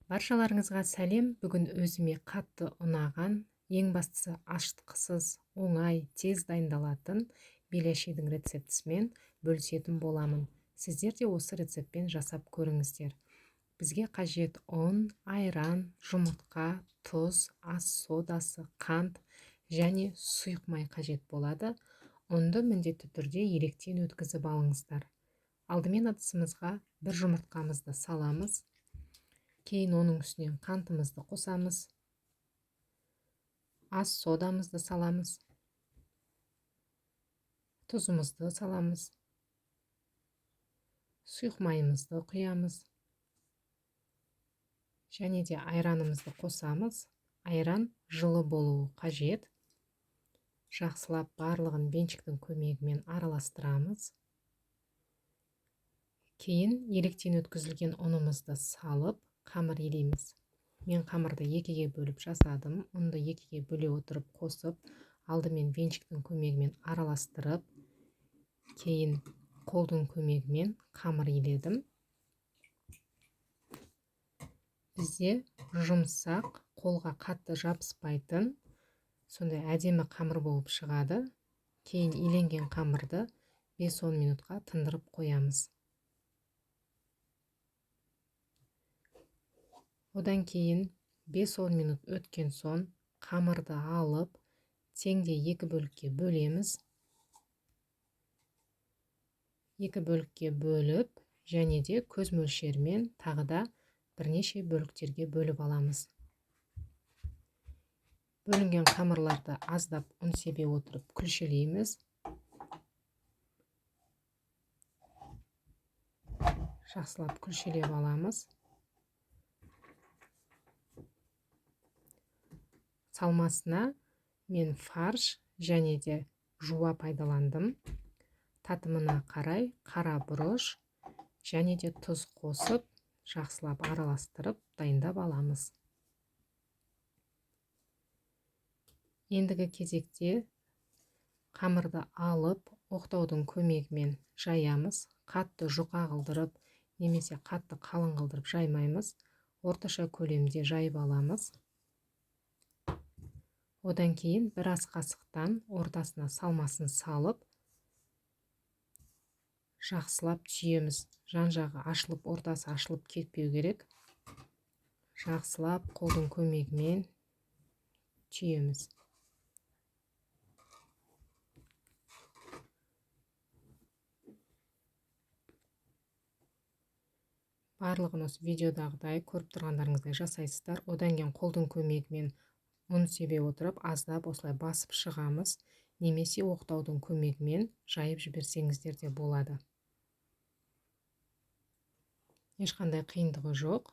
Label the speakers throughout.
Speaker 1: Баршаларыңызға сәлем. Бүгін өзіме қатты ұнаған, ең бастысы ашытқысыз, оңай, тез дайындалатын беляшидің рецептісімен бөлісетін боламын. Сіздер де осы рецептпен жасап көріңіздер. Бізге қажет ұн, айран, жұмыртқа, тұз, ас содасы, қант және сұйық май қажет болады. Ұнды міндетті түрде електен өткізіп алыңыздар. Алдымен ыдысымызға бір жұмыртқамызды саламыз. Кейін оның үстінен қантымызды қосамыз. Ас содамызды саламыз. Тұзымызды саламыз. Сұйық майымызды құямыз. Және де айранымызды қосамыз. Айран жылы болуы қажет. Жақсылап барлығын венчиктің көмегімен араластырамыз. Кейін електен өткізілген ұнымызды салып, қамыр илейміз. Мен қамырды екіге бөліп жасадым. Ұнды екіге бөле отырып қосып, алдымен венчиктің көмегімен араластырып, кейін қолдың көмегімен қамыр иледім. Бізде жұмсақ, қолға қатты жабыспайтын, сондай әдемі қамыр болып шығады. Кейін иленген қамырды 5-10 минутқа тындырып қоямыз. Одан кейін 5-10 минут өткен соң қамырды алып, теңдей екі бөлікке бөлеміз. Екі бөлікке бөліп, және де көз мөлшерімен тағы да бірнеше бөліктерге бөліп аламыз. Бөлінген қамырларды аздап ұн себе отырып күлшелейміз. Жақсылап күлшелеп аламыз. Салмасына мен фарш және де жуа пайдаландым. Татымына қарай қара бұрыш және де тұз қосып, жақсылап араластырып дайындап аламыз. Ендігі кезекте қамырды алып, оқтаудың көмегімен жаямыз. Қатты жұқа қылдырып немесе қатты қалың қылдырып жаймаймыз. Орташа көлемде жайып аламыз. Одан кейін бір ас қасықтан ортасына салмасын салып, жақсылап түйеміз. Жан-жағы ашылып, ортасы ашылып кетпеу керек. Жақсылап қолдың көмегімен түйеміз. Барлығын осы видеодағыдай көріп тұрғандарыңыздай жасайсыздар. Одан кейін қолдың көмегімен ұн себе отырып, аздап осылай басып шығамыз, немесе оқтаудың көмегімен жайып жіберсеңіздер де болады. Ешқандай қиындығы жоқ.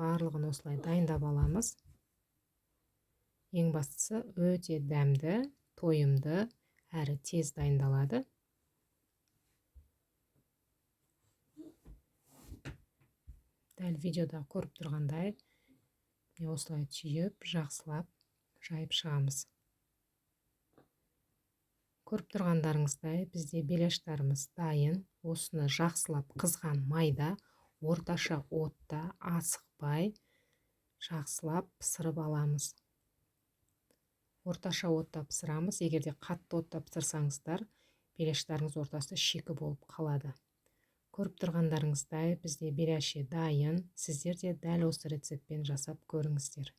Speaker 1: Барлығын осылай дайындап аламыз. Ең бастысы өте дәмді, тойымды, әрі тез дайындалады. Дәл видеода көріп тұрғандай, осылай түйіп, жақсылап жайып шығамыз. Көріп тұрғандарыңыздай, бізде беляштарымыз дайын. Осыны жақсылап қызған майда, орташа отта асықпай жақсылап пісіріп аламыз. Орташа отта пісірамыз. Егер де қатты отта пісірсаңыздар, беляштарыңыз ортасы шикі болып қалады. Көріп тұрғандарыңыздай, бізде беляши дайын. Сіздер де дәл осы рецептпен жасап көріңіздер.